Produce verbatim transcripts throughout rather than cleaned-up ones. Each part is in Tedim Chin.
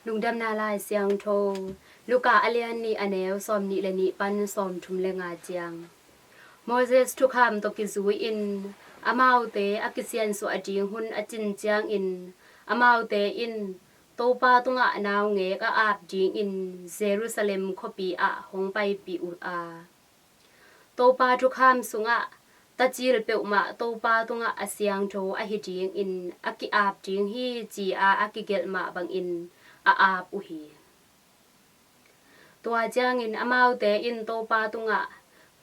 Lungdamna Lai Siangtho, Luka a lian nih, a neu sawm nih le nih pan sawm thum le nga ciang. Moses thukham tawh kizui-in amaute a kisiansuah ding hun a cin ciangin, amaute in Topa tungah naungek a ap dingin Jerusalem khuapi ah hong paipih uh a, Topa thukham sungah tacil peuhmah Topa tungah a siangtho ahi dingin a ki-ap ding hi, ci-a a kigelh mah bangin a ap uh hi. Tua ciangin amaute in Topa tungah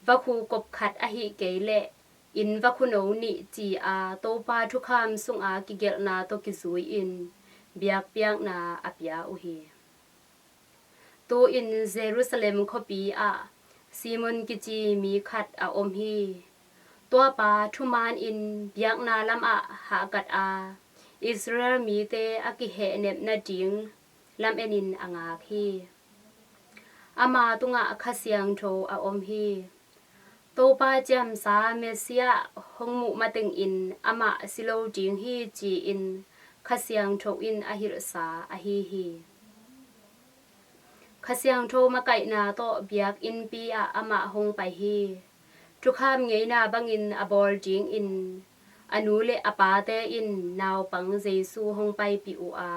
vakhu kop khat ahih kei leh inn vakhu no nih, ci-a Topa thukham sunga kigelhna tawh kizui-in biakpiakna a pia uh hi. Tu-in Jerusalem khuapi ah Simon kici mi khat a om hi. Tuapa thumanin biakna lamah hahkat a, Israel mite a kihehnep nading lamenin a ngak hi. Ama tungah Kha Siangtho a om hi. Topa ciamsa Messiah hong muh matengin amah si lo ding hi, ci-in Kha Siangtho in a hilhsa ahi hi. Kha Siangtho makaihna tawh biakinnpi ah amah hong pai hi. Thukham ngeina bangin a bawl dingin a nu le a pate in naupang Jesu hong paipih uh a,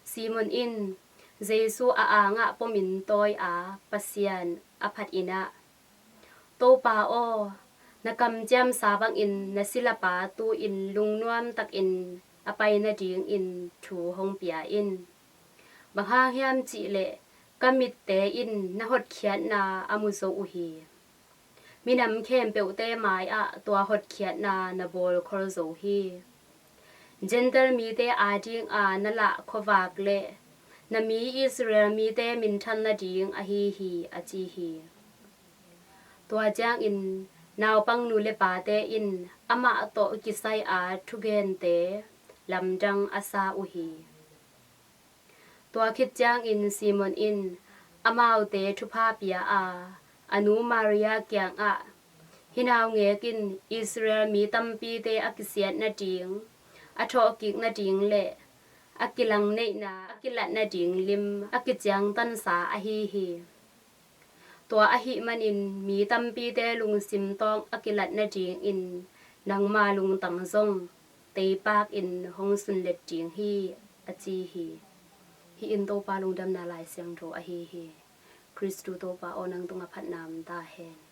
Simon in Jesu a angah pomin tawi a, Pasian a phat in ah, Topa aw, na kamciamsa bangin na silapa tu-in lungnuam takin a pai nadingin thu hong pia in. Bang hang hiam cihleh ka mitte in na hotkhiatna a mu zo uh hi. Minam khempeuhte mai-ah tua hotkhiatna na bawl khol zo hi. Gentile mite adinga na lah khuavak le na mi Israel mite minthan nading ahi hi, a ci hi. Tua ciangin naupang nu le pate in amah tawh kisai-a thugente lamdang a sa uh hi. Tua khit ciangin Simon in amaute thupha pia a, a nu Maria kiangah, hih naungek in Israel mi tampite a kisiat nading, a thawhkik nading le a kilangneihna, a kilat nading lim a kiciangtansa ahi hi. Tua ahih manin mi tampite lungsim tawng a kilat nadingin nangma lungtang zong teipakin hong sunlet ding hi, a ci hi. Hih in Topa lungdamna Lai Siangtho ahi hi. Khristu Topa aw, nang tungah phatna om ta hen.